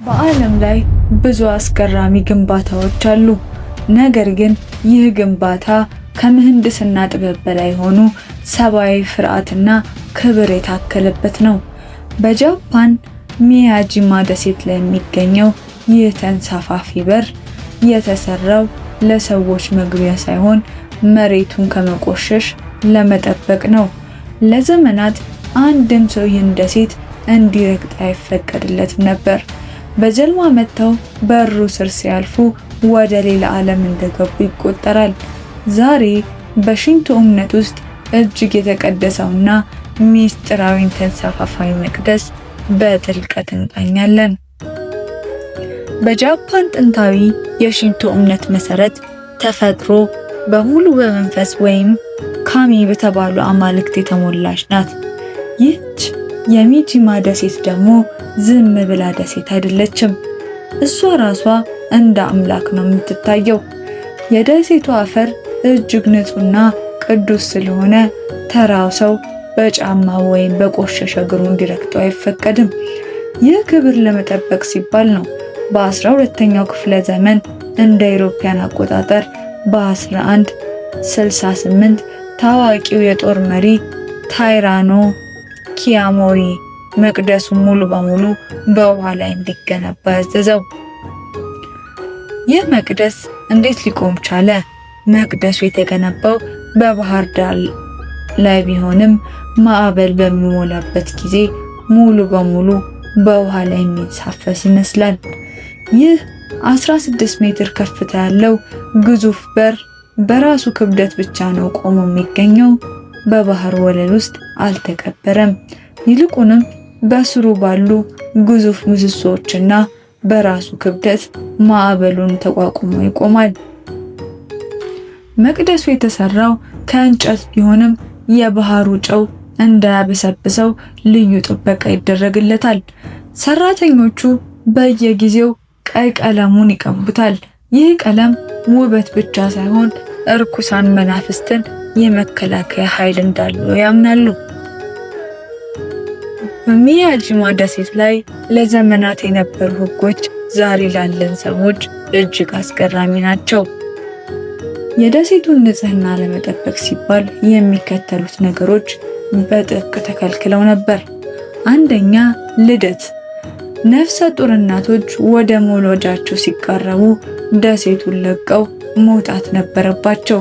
በዓለም ላይ ብዙ አስገራሚ ግንባታዎች አሉ። ነገር ግን ይህ ግንባታ ከምህንድስና ጥበብ በላይ ሆኖ ሰብአዊ ፍርሃትና ክብር የታከለበት ነው። በጃፓን ሚያጂማ ደሴት ላይ የሚገኘው ይህ ተንሳፋፊ በር የተሰራው ለሰዎች መግቢያ ሳይሆን መሬቱን ከመቆሸሽ ለመጠበቅ ነው። ለዘመናት አንድም ሰው ይህን ደሴት እንዲረግጥ አይፈቀድለትም ነበር። በጀልባ መጥተው በሩ ስር ሲያልፉ ወደ ሌላ ዓለም እንደገቡ ይቆጠራል። ዛሬ በሽንቶ እምነት ውስጥ እጅግ የተቀደሰውና ሚስጥራዊን ተንሳፋፊ መቅደስ በጥልቀት እንቃኛለን። በጃፓን ጥንታዊ የሽንቶ እምነት መሰረት ተፈጥሮ በሙሉ በመንፈስ ወይም ካሚ በተባሉ አማልክት የተሞላች ናት። ይህች የሚጂማ ደሴት ደግሞ ዝም ብላ ደሴት አይደለችም። እሷ ራሷ እንደ አምላክ ነው የምትታየው። የደሴቱ አፈር እጅግ ንጹህና ቅዱስ ስለሆነ ተራው ሰው በጫማ ወይም በቆሸሸ እግሩ እንዲረግጠው አይፈቀድም። ይህ ክብር ለመጠበቅ ሲባል ነው በ12ኛው ክፍለ ዘመን እንደ አውሮፓውያን አቆጣጠር በ1168 ታዋቂው የጦር መሪ ታይራኖ ኪያሞሪ መቅደሱ ሙሉ በሙሉ በውሃ ላይ እንዲገነባ ያዘዘው። ይህ መቅደስ እንዴት ሊቆም ቻለ? መቅደሱ የተገነባው በባህር ዳር ላይ ቢሆንም ማዕበል በሚሞላበት ጊዜ ሙሉ በሙሉ በውሃ ላይ የሚንሳፈስ ይመስላል። ይህ 16 ሜትር ከፍታ ያለው ግዙፍ በር በራሱ ክብደት ብቻ ነው ቆሞ የሚገኘው። በባህር ወለል ውስጥ አልተቀበረም። ይልቁንም በስሩ ባሉ ግዙፍ ምሰሶዎችና በራሱ ክብደት ማዕበሉን ተቋቁሞ ይቆማል። መቅደሱ የተሰራው ከእንጨት ቢሆንም የባህሩ ጨው እንዳያበሰብሰው ልዩ ጥበቃ ይደረግለታል። ሰራተኞቹ በየጊዜው ቀይ ቀለሙን ይቀቡታል። ይህ ቀለም ውበት ብቻ ሳይሆን እርኩሳን መናፍስትን የመከላከያ ኃይል እንዳለው ያምናሉ። በሚያጂማ ደሴት ላይ ለዘመናት የነበሩ ሕጎች ዛሬ ላለን ሰዎች እጅግ አስገራሚ ናቸው። የደሴቱን ንጽህና ለመጠበቅ ሲባል የሚከተሉት ነገሮች በጥብቅ ተከልክለው ነበር። አንደኛ፣ ልደት። ነፍሰ ጡር እናቶች ወደ መውለጃቸው ሲቃረቡ ደሴቱን ለቀው መውጣት ነበረባቸው።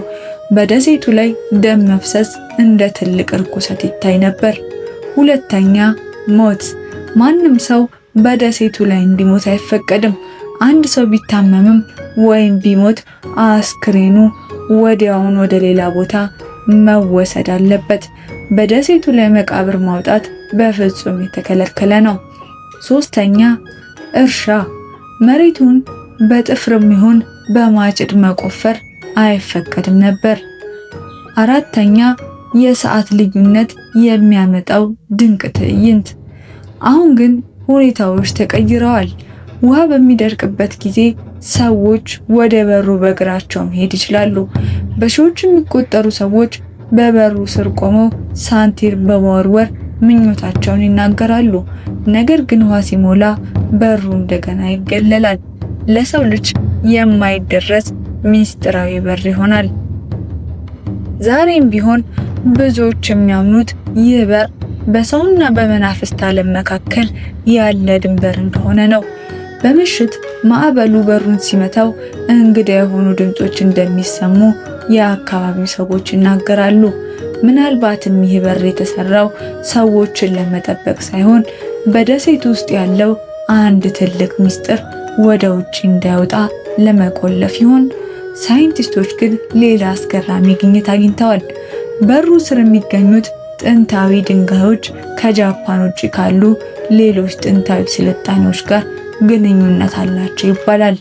በደሴቱ ላይ ደም መፍሰስ እንደ ትልቅ እርኩሰት ይታይ ነበር። ሁለተኛ፣ ሞት። ማንም ሰው በደሴቱ ላይ እንዲሞት አይፈቀድም። አንድ ሰው ቢታመምም ወይም ቢሞት አስክሬኑ ወዲያውን ወደ ሌላ ቦታ መወሰድ አለበት። በደሴቱ ላይ መቃብር ማውጣት በፍጹም የተከለከለ ነው። ሶስተኛ፣ እርሻ። መሬቱን በጥፍርም ይሁን በማጭድ መቆፈር አይፈቀድም ነበር። አራተኛ፣ የሰዓት ልዩነት የሚያመጣው ድንቅ ትዕይንት። አሁን ግን ሁኔታዎች ተቀይረዋል። ውሃ በሚደርቅበት ጊዜ ሰዎች ወደ በሩ በእግራቸው መሄድ ይችላሉ። በሺዎች የሚቆጠሩ ሰዎች በበሩ ስር ቆመው ሳንቲም በመወርወር ምኞታቸውን ይናገራሉ። ነገር ግን ውሃ ሲሞላ በሩ እንደገና ይገለላል። ለሰው ልጅ የማይደረስ ሚስጥራዊ በር ይሆናል። ዛሬም ቢሆን ብዙዎች የሚያምኑት ይህ በር በሰውና በመናፍስት ዓለም መካከል ያለ ድንበር እንደሆነ ነው። በምሽት ማዕበሉ በሩን ሲመታው እንግዳ የሆኑ ድምጾች እንደሚሰሙ የአካባቢው ሰዎች ይናገራሉ። ምናልባትም ይህ በር የተሰራው ሰዎችን ለመጠበቅ ሳይሆን በደሴት ውስጥ ያለው አንድ ትልቅ ምስጢር ወደ ውጭ እንዳይወጣ ለመቆለፍ ይሆን? ሳይንቲስቶች ግን ሌላ አስገራሚ ግኝት አግኝተዋል። በሩ ስር የሚገኙት ጥንታዊ ድንጋዮች ከጃፓን ውጭ ካሉ ሌሎች ጥንታዊ ስልጣኔዎች ጋር ግንኙነት አላቸው ይባላል።